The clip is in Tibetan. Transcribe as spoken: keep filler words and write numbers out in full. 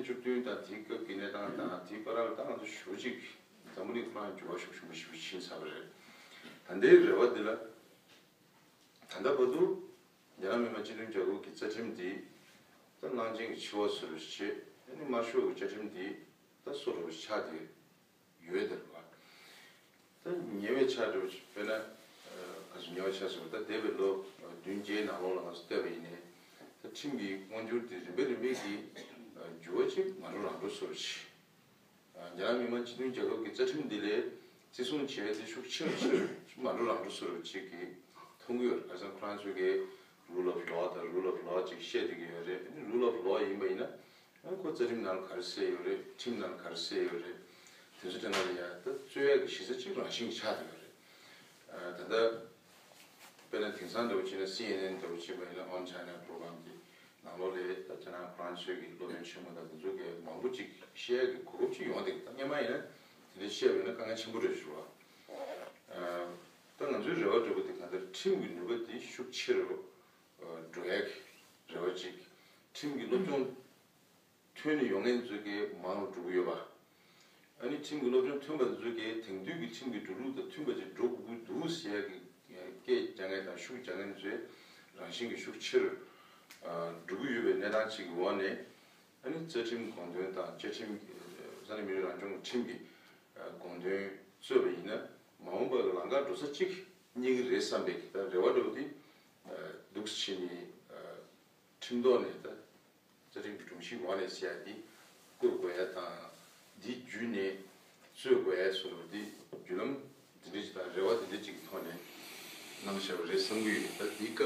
བཅུ་བདུན་དང་དེའི་སྐབས་ཀྱི་གནས་སྟངས་དང་དེའི་བར་ལ་ད་ང་ཚོ་ཞེ་པོ་ཅིག་འཛམ་བུ་གླིང་ཁོ་རང་འགྱུར་བ་ཤུགས་ཆེན་པོ་ཞིག་ཕྱིན་ཚར་བ་རེད། ད་ལྟའི་རེ་བ་འདི་ལ་ད་ལྟ་བར་དུ་རྒྱ་ནག་མི་དམངས་སྤྱི་མཐུན་རྒྱལ་ཁབ་ཀྱི་རྩ་ཁྲིམས་འདི་ད་གླང་ཆེན་གྱི་མཆེ་བ་བཟོ་འདྲ་ཞིག་བྱས། ཨ་ནི་དམར་ཤོག་གི་བཅའ་ཁྲིམས་འདི་ད་སོ་འདྲ་ཞིག་ཆགས་བསྡད་ཡོད་དེ་རེད་པ། ད་ཉེ་བའི་ཆར་འདྲ་བོ་ཞིག་དཔེར་ན། ཨ། ག་ཚོད་ཉེ་བའི་ཆར་ཟེར་བ། ད་འདས་པའི་ལོ་བདུན་བརྒྱད་ནང་ལོགས་ལ་ང་ཚོ་བལྟས་པ་ཡིན་ནའི། ད་ཁྲིམས་ཀྱི་དབང་སྒྱུར་དེ་རིམ་པས་རིམ་པས་ཀྱིས་འགྱུར་བ་ཅིག་མ་འགྲོ་རང་འགྲོ་བཟོ་འདྲ་ཞིག་ཨ། རྒྱ་ནག་མི་དམངས་སྤྱི་མཐུན་རྒྱལ་ཁབ་ཀྱི་རྩ་ཁྲིམས་འདི་ལས་བརྩི་སྲུང་བྱས་ཏེ་ཤུགས་ཆེ་རུ་ཆེ་རུ་མ་འགྲོ་རང་འགྲོ་བཟོ་འདྲ་ཅིག་གིས་མཐོང་གི་ཡོད་རེད། ཁ་སང་ཁོ་རང་ཚོས་ཀྱི་rule of law དང་rule of law ཅིག་བཤད་བསྡད་ཀྱི་ཡོད་རེད། ཨ་ནི་rule of law ཡིན་པ་ཡིན་ན། ཨ། ཁོ་རྩ་ཁྲིམས་ནང་ལ་ག་རེ་གསལ་ཡོད་རེད། ཁྲིམས་ནང་ལ་ག་རེ་གསལ་ཡོད་རེད། དེ་ཚོ་དེ་ནང་ལ་ཡ་ད་རྩོད་ཡག་གི་གཞི་རྩ་གཅིག་རང་བཞིན་ཆགས་བསྡད་ཡོད་རེད། ཨ། ད་ལྟ་དཔེར་ན་དེང་སང་འདྲ་བོ་བྱས་ན་སི་ཨེན་ཨེན་འདྲ་བོ་བྱས་པ་ཡིན་ན་On China Program གྱི་ནང་ལོགས་ལ་ད་ཁྱེད་རང་ཁོ་རང་ཚོའི་གི་སློབ་སྟོན་ཆེན་མོ་དང་དེ་ཚོ་གི་མང་པོ་ཅིག་བཤད་ཡག་གི་གོ་སྐབས་ཅིག་ཡོང་བསྡད་ཀྱི། ད་སྔོན་མ་ཡིན་ན་དེ་འདྲ་བཤད་པ་ཡིན་ན་དཀའ་ངལ་ཆེན་པོ་རེད་ཞུ་བ། ཨ། ད་ང་ཚོའི་རེ་བ་འདྲ་བོ་དེ་གང་ལྟར་ཁྲིམས་ཀྱི་ནུས་པ་དེ་ཤུགས་ཆེ་རུ་འགྲོ་ཡག་གི་རེ་བ་ཅིག་ཁྲིམས་ཀྱི་སློབ་སྦྱོང་ཐོན་ནས་ཡོང་མཁན་ཚོ་གི་མང་རུ་འགྲོ་གི་ཡོད་པ། ཨ་ནི་ཁྲིམས་ཀྱི་སློབ་སྦྱོང་ཐོན་པ་དེ་ཚོ་གི་དེང་དུས་ཀྱི་ཁྲིམས་ཀྱི་འགྲོ་ལུགས་དང་མཐུན་པ་ཅིག་འགྲོ་དགོས་ཀྱི་འདུག་ཟེར་ཡག་གི་སྐད་རྒྱག་མཁན་དང་ཤུགས་རྒྱག་མཁན་ཚོའི་རང་བཞིན་གྱི་ཤུགས་ཆེ་རུ་འགྲོ་གི་ཡོད་པའི་གནས་སྟངས་ཅིག་གི་འོག་ནས། ཨ་ནི་རྩ་ཁྲིམས་དགོངས་དོན་དང་བཅའ་ཁྲིམས་ས་གནས་མི་རིགས་རང་སྐྱོང་གི་ཁྲིམས་ཀྱི་དགོངས་དོན་རྩོད་པ་ཡིན་ན་མ་འོངས་པ་གི་ལམ་ཁ་འགྲོ་ས་གཅིག་རྙེད་ཀྱི་རེད་བསམ་པའི་ད་རེ་བ་འདྲ་བོ་དེ་འདུག་སེ་བྱས་ནས་ཁྲིམས་ཐོག་ནས་ད། རྩ་ཁྲིམས་ཀྱི་སྒྲོམ་གཞིའི་འོག་ནས་ཟེར་ཡ་འདི་བཀོད་དགོས་ཡ་དང་། འདི་བརྒྱུད་ནས་རྩོད་དགོས་ཡ་བཟོ་འདྲ་འདི་བརྒྱུད་ལམ་འདི་འདྲ་ཅིག་དང་རེ་བ་འདི་འདྲ་ཅིག་གི་ཐོག་ནས་གནང་བཞག་པ་རེད་བསམ་གྱི་ཡོད། ད་འདིའི་སྐབས།